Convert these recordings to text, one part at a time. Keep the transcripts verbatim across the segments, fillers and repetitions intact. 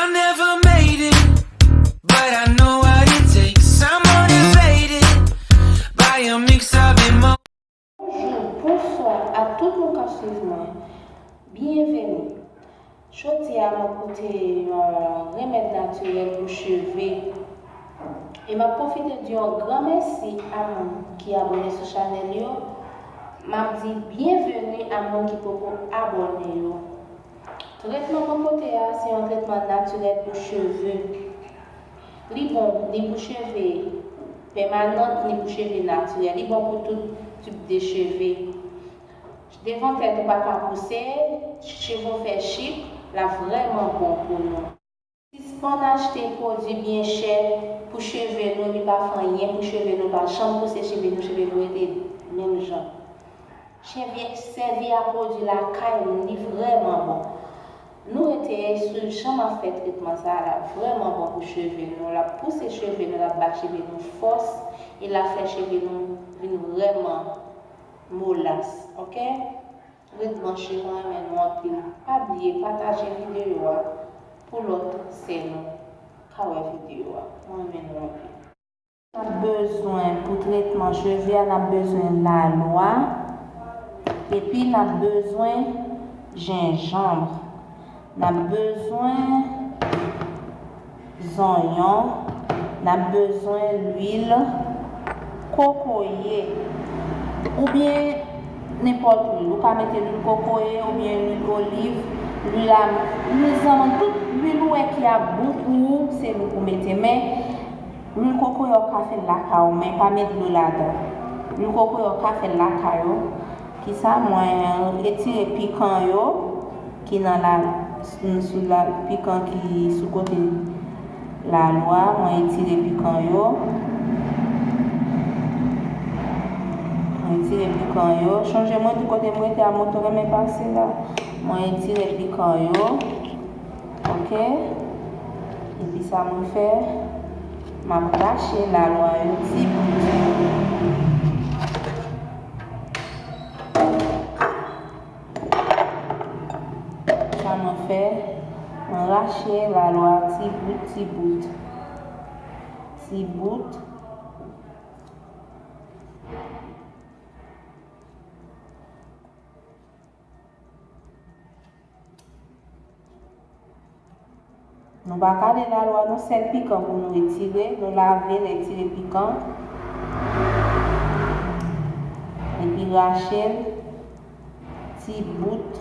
I never made it, but I know what it takes. I'm motivated by a mix of emotions. Bonjou, bonswa a tout moun k ap swiv mwen. Byenveni. Jodi a, m ap pote yon remèd natirèl pou cheve. E m ap pwofite di yon gran mèsi a moun ki abòne sou chanèl yo. M ap di byenveni a moun ki poko abòne yo. Tretman mwen pote a, se yon tretman natirèl pou cheve. Li bon, ni pou cheve pèmanan, ni pou cheve natirèl. Li bon pou tout tip de cheve. Devan tèt ou pa ka pouse, cheve w fè chik, l ap vrèman bon pou nou. Sispann achte pwodui byen chè pou cheve nou, li pa fè anyen pou cheve nou, pa janm pouse cheve nou, cheve nou rete menm jan. Cheve, sèvi a pwodui lakay nou, li vrèman bon. Nou rete sou jan m ap fè tretman sa a, l ap vrèman bon pou cheve nou, l ap pouse cheve nou, l ap ba cheve nou fòs, e l ap fè cheve nou vin vrèman molas, oke? Ret branche, mwen renmen nou anpil. Pa bliye pataje videyo a pou lòt sè nou ka wè videyo a. Mwen renmen nou anpil. N ap bezwen pou tretman cheve a, n ap bezwen lalwa, epi n ap bezwen jenjanm. N ap bezwen zonyon, n ap bezwen lwil kokoye, oubyen nenpòt lwil. Ou ka mete lwil kokoye oubyen lwil oliv, lwil a, lwil zanmann, tout lwil ou wè ki ap bon pou ou, se lwil pou mete. Men, lwil kokoye ou ka fè l lakay ou, men pa met dlo ladan. Lwil kokoye ou ka fè l lakay ou. Kisa mwen etire pikan yo ki nan la, sou la, pikan ki sou kote lalwa, mwen etire pikan yo. Mwen etire pikan yo. Chonje mwen di kote mwen rete a, moto renmen pase la. Mwen etire pikan yo. Oke? Epi sa mwen fè, m ap rache lalwa yo ti bout. Sa mwen fè, mwen rache lalwa ti bout, ti bout. Ti bout. Nou pa kale lalwa, nou sèl pikan pou nou etire, nou lave l, etire pikan. Epi rache l ti bout,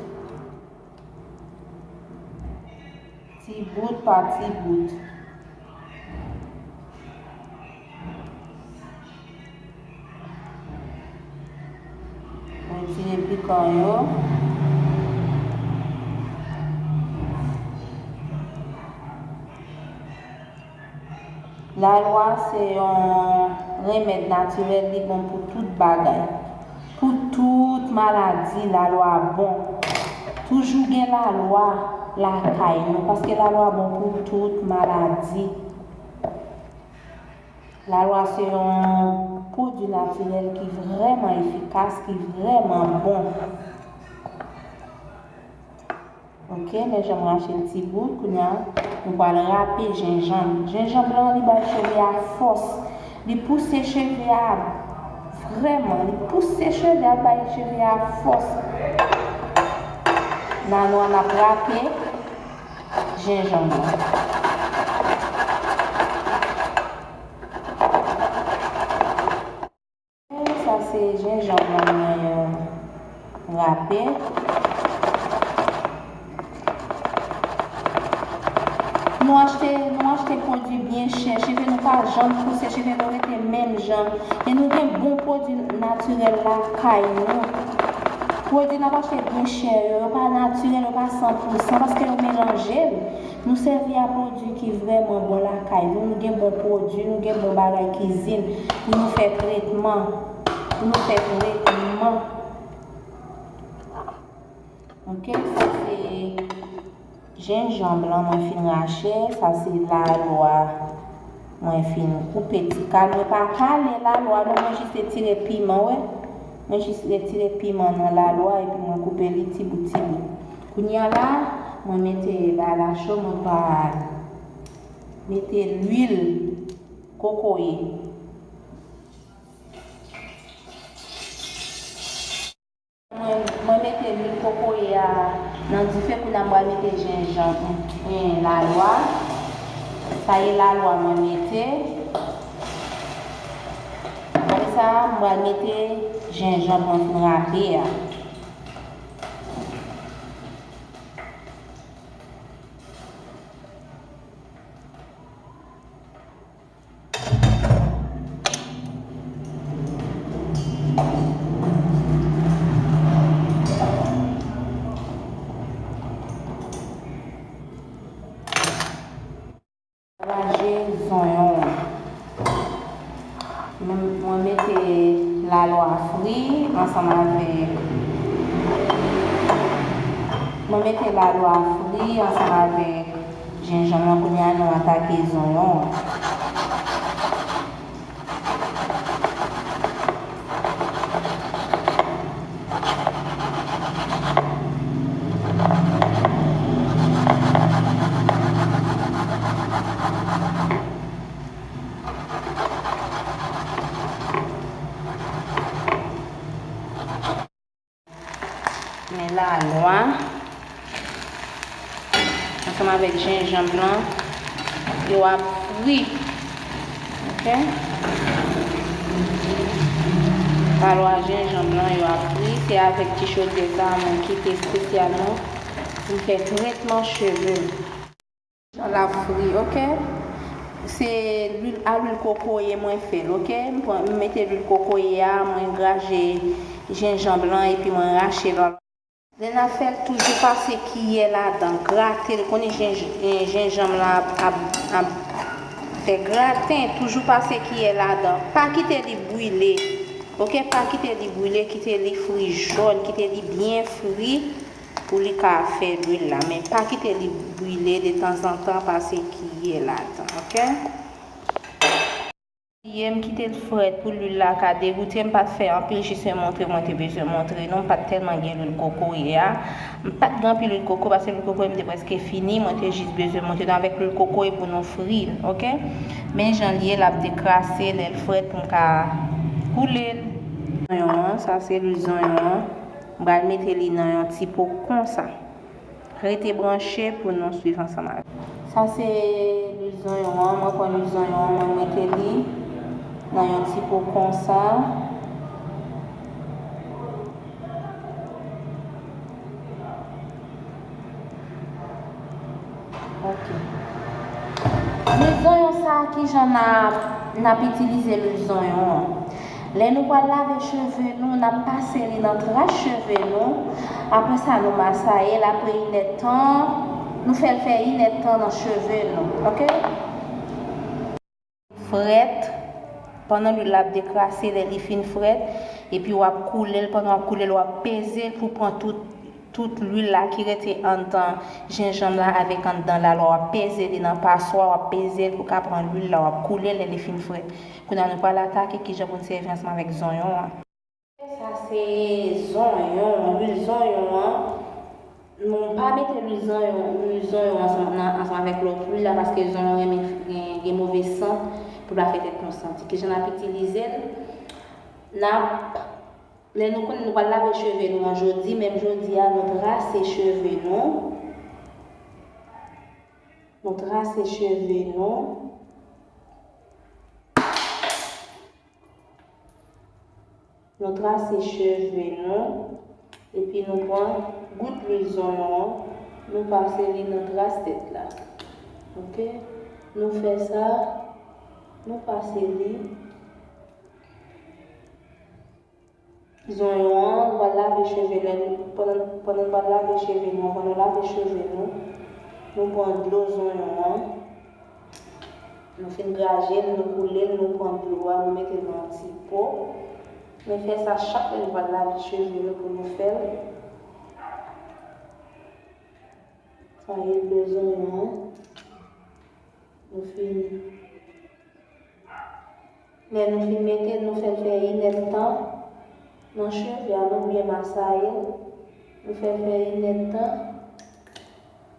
ti bout pa ti bout. Mwen tire pikan yo. Lalwa se yon remèd natirèl, li bon pou tout bagay. Pou tout maladi, lalwa bon. Toujou gen lalwa lakay nou, paske lalwa bon pou tout maladi. Lalwa se yon pwodui natirèl ki vrèman efikas, ki vrèman bon. Oke, men jan m rache l ti bout, kounye a, nou pral rape jenjanm. Jenjanm lan, li bay cheve a fòs. Li pouse cheve a vrèman. Li pouse cheve a, bay cheve a fòs. Nan nou an ap rape jenjanm lan. Sa se jenjanm lan mwen rape. Nou achte, nou achte pwodui byen chè. Cheve nou pa janm pouse, cheve nou rete menm jan. E nou gen bon pwodui natirèl lakay nou. Pwodui n ap achte byen chè yo, yo pa natirèl, yo pa san pou san, paske yo melanje l. Nou sèvi a pwodui ki vrèman bon lakay nou. Nou gen bon pwodui, nou gen bon bagay kizin pou nou fè tretman. Pou nou fè tretman. Oke, sa se jenjanm lan mwen fin rache. Sa se lalwa mwen fin koupe ti kal. Mwen pa kale lalwa non, mwen jis retire piman, wè. Mwen jis retire piman nan lalwa epi mwen koupe li ti bout, ti bout. Kounye a la, Mwen mete balacho, mwen pa mete lwil kokoye. Mwen, mwen mete lwil kokoye a nan dife, kounye a m pral mete jenjanm, en, lalwa. Sa ye lalwa mwen mete. Apre sa, m pral mete jenjanm mwen fin rape a. Raje zonyon an. Mwen, mwen mete lalwa fri ansanm avèk, mwen mete lalwa fri ansanm avèk jenjanm lan. Kounye a, nou atake zonyon an. Men lalwa ansanm avèk jenjanm lan, yo ap fri. Oke? Lalwa, jenjanm lan, yo ap fri. Se avèk ti chodyè sa a mwen kite espesyalman pou m fè tretman cheve m. Jan l ap fri, oke? Se lwil, a lwil kokoye mwen fè l, oke? M pran, m mete lwil kokoye a, mwen graje jenjanm lan epi mwen rache l. Lè n ap fè l, toujou pase kiyè ladan, grate l. Konnen jenj-, jenjanm lan ap, ap, ap fè graten, toujou pase kiyè ladan. Pa kite li brile, oke? Pa kite li brile, kite li fri jòn, kite li byen fri. Pou li ka fè lwil la, men pa kite li brile, detanzantan pase kiyè ladan, oke? Kiyè m kite l frèt pou lwil la ka degoute, m pa t fè anpil, jis yon montre mwen te bezwen montre nou, m pa t tèlman gen lwil kokoye a. M pa t gen anpil lwil koko, paske lwil kokoye m te prèske fini, mwen te jis bezwen montre nou avèk lwil kokoye pou nou fri l, oke? Men jan l ye, l ap dekrase lè l frèt pou m ka koule l. Zonyon an, sa se lwil zonyon an. M pral mete li nan yon ti po konsa. Rete branche pou nou swiv ansanm avèk. Sa se lwil zonyon an. Mwen pran lwil zonyon an, mwen mete li nan yon ti po konsa. Ok. Lwil zonyon sa, kijan n ap, n ap itilize lwil zonyon an? Lè nou pral lave cheve nou, n ap pase li nan tras cheve nou. Apre sa, nou masaye l. Apre inèdtan, nou fè l fè inèdtan nan cheve nou. Ok? Frèt, pandan lwil la ap dekrase, lè li fin frèt, epi w ap koule l. Pandan w ap koule l, w ap peze l pou pran tout, tout lwil la ki rete anndan jenjanm la avèk anndan lalwa. W ap peze li nan paswa, w ap peze l pou ka pran lwil la, w ap koule l lè li fin frèt. Kounye a, nou pral atake kijan pou n sèvi ansanm avèk zonyon an. Sa se zonyon, lwil zonyon an. Nou pa mete lwil zonyon, lwil zonyon ansanm, nan, ansanm avèk lòt lwil la, paske zonyon renmen gen, gen move sant pou l pa fè tèt nou santi. Kijan n ap itilize l? N ap, lè nou konnen nou pral lave cheve nou an jodi, menm jodi a, nou trase cheve nou. Nou trase cheve nou. Nou trase cheve nou, epi nou pran gout lwil zonyon an, nou pase li nan tras tèt la. Ok? Nou fè sa, nou pase li. Zonyon an, nou pral lave cheve nou. Pandan, pandan nou pral lave cheve nou, anvan nou lave cheve nou, nou pran dlo zonyon an. Nou fin graje l, nou koule l, nou pran dlo a, nou mete l nan yon ti po. Men fè sa chak lè nou pral lave cheve nou pou nou fè l. Sa e dlo zonyon an. Nou fin. Lè nou fin mete l, nou fè l fè inèdtan nan cheve a, nou byen masaye l. Nou fè l fè inèdtan.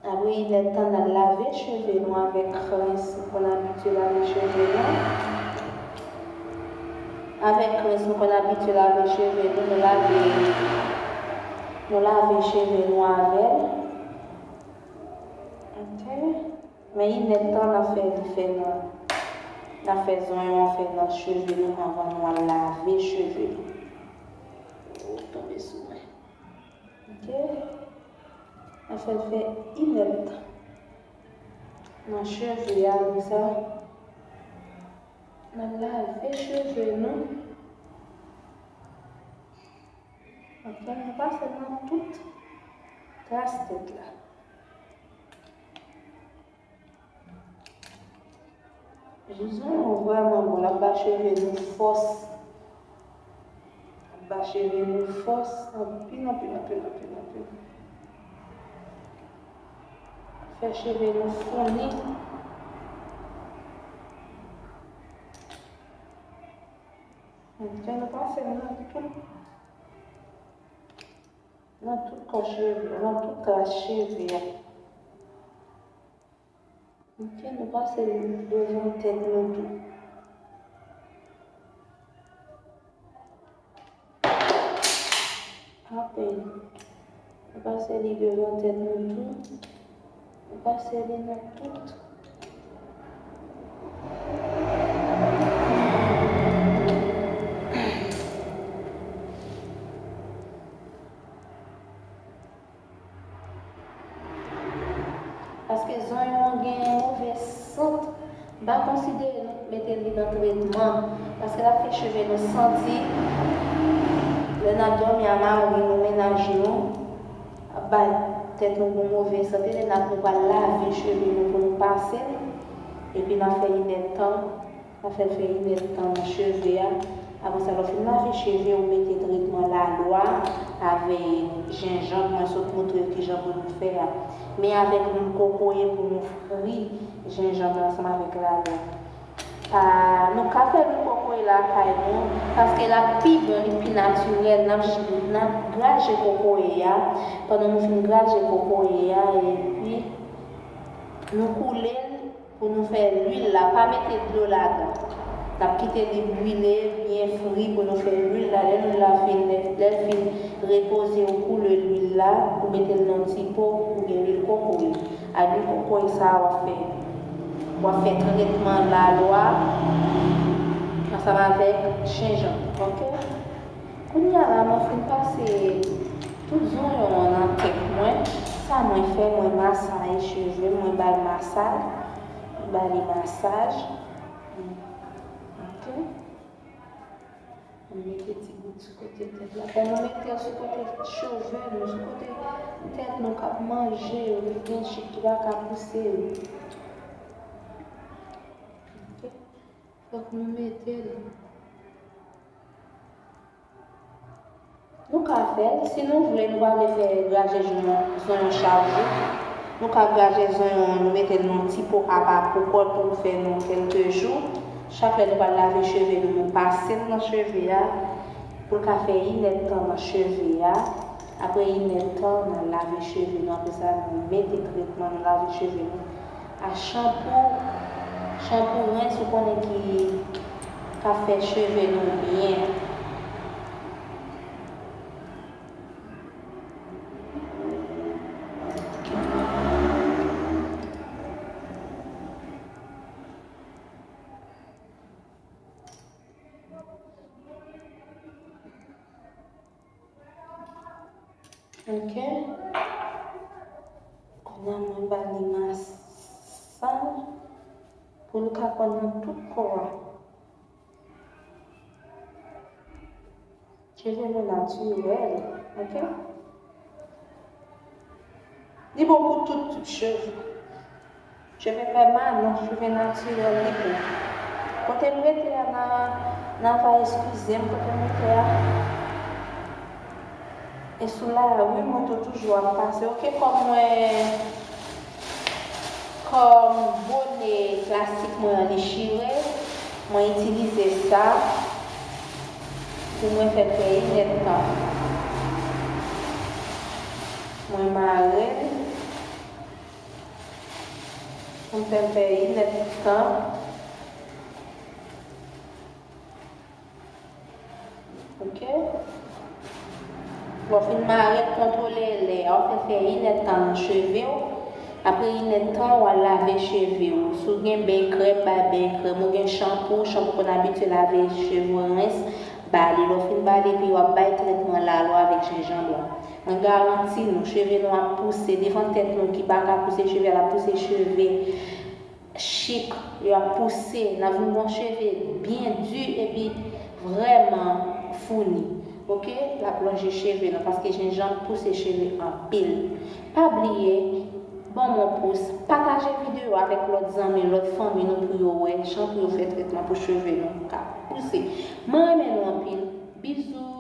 Apre inèdtan, n al lave cheve nou avèk rens. Nou konn abitye lave cheve nou. Avèk rens, nou konn abitye lave cheve nou. Nou lave, nou lave cheve nou avè l. Ok. Men inèdtan, n ap fè li fè nan, n ap fè zonyon an fè nan cheve nou anvan nou al lave cheve nou. Oh, tonbe sou mwen. Ok. N ap fè l fè inèdtan nan cheve a, konsa n ap lave cheve nou. Ok, nou pase nan tout kras tèt la. Zonyon an vrèman bon, l ap ba cheve nou fòs. L ap ba cheve nou fòs anpil, anpil, anpil, anpil, anpil. Fè cheve nou founi. Ok, nou pase nan tout, nan tout kò cheve, nan tout kras cheve a. Ok, nou pase devan tèt nou tou. Apèn. Nou pase li devan tèt nou tou. Nou pase li nan tout. Paske zonyon an gen move sant, m pa konsidere nou mete li nan tretman. Paske l ap fè cheve nou santi, lè n ap dòmi a mari nou, mennaj nou, ap bay tèt nou bon move sant. E lè n ap, nou pral lave cheve nou pou nou pase l, epi n ap fè inèdtan. Sa fè l fè inèdtan nan cheve a. Apre sa, lè w fin lave cheve, ou mete tretman lalwa avèk jenjanm mwen sot montre w kijan pou nou fè a. Men avèk lwil kokoye pou nou fri jenjanm lan ansanm avèk lalwa. Pa, nou ka fè lwil kokoye lakay nou, paske l ap pi bon, li pi natirèl. N ap, n ap graje kokoye a. Pandan nou fin graje kokoye a, epi nou koule l. Pou nou fè lwil la, pa mete dlo ladan. N ap kite li bwile, byen fri pou nou fè lwil la. Lè lwil la fin, lè, lè l fin repoze, ou koule lwil la, ou mete l nan ti po, oubyen lwil kokoye. Ak lwil kokoye sa a, w ap fè, w ap fè tretman lalwa ansanm avèk jenjanm, ok? Kounye a la, mwen fin pase tout zonyon an nan tèt mwen. Sa mwen fè, mwen masaye cheve m, mwen ba l masaj. Mwen ba li masaj. Ok. Mwen mete ti bout sou kote tèt la. Fò nou mete l sou kote cheve nou, sou kote tèt nou k ap manje yo, ki gen chik ki pa ka pouse yo. Ok. Fòk nou mete l. Nou ka fè l. Si nou vle, nou pa vle fè graje zonyon, zonyon chak jou. Nou ka graje zonyon an, nou mete l nan ti po apa pou kò l, pou l fè nan kèlke jou. Chak lè nou pral lave cheve nou, nou pase l nan cheve a pou l ka fè inèdtan nan cheve a. Apre inèdtan, n al lave cheve nou. Apre sa, nou mete tretman, nou lave cheve nou. A chanpou, chanpou rens ou konnen ki ka fè cheve nou byen. Ok. Kounye a mwen ba li masaj pou l ka pran nan tout kò a. Cheve nou natirèl, ok? Li bon pou tout tip cheve. Cheve pèmanan, cheve natirèl, li bon. Kote m rete a nan, nan va eskize m, kote m rete a. E sou lari, moto toujou ap pase. Ok, kòm mwen, kòm bone klasik mwen an, li chire, mwen itilize sa pou mwen fè l fè inèdtan. Mwen mare l. Pou m fè l fè inèdtan. Ok. Lè w fin mare l, kontwole lè a, w fè l fè inèdtan nan cheve w. Apre inèdtan, w al lave cheve w. Si w gen beny krèm, bay beny krèm. Ou gen chanpou, chanpou konn abitye lave cheve w, rens, ba li. Lè w fin ba li, epi w ap bay trètman lalo avèk jenjanm lan. Mwen garanti nou, cheve nou ap pouse devan tèt nou ki pa ka pouse cheve, l ap pouse cheve chik, y ap pouse, n ap vin gon cheve byen di epi vrèman founi. Ok, l ap lonje cheve nou paske jenjanm pouse cheve anpil. Pa bliye, ban m yon pous, pataje videyo avèk lòt zanmi, lòt fanmi nou pou yo wè jan pou yo fè trètman pou cheve nou ka pouse. Mwen renmen nou anpil. Bizou.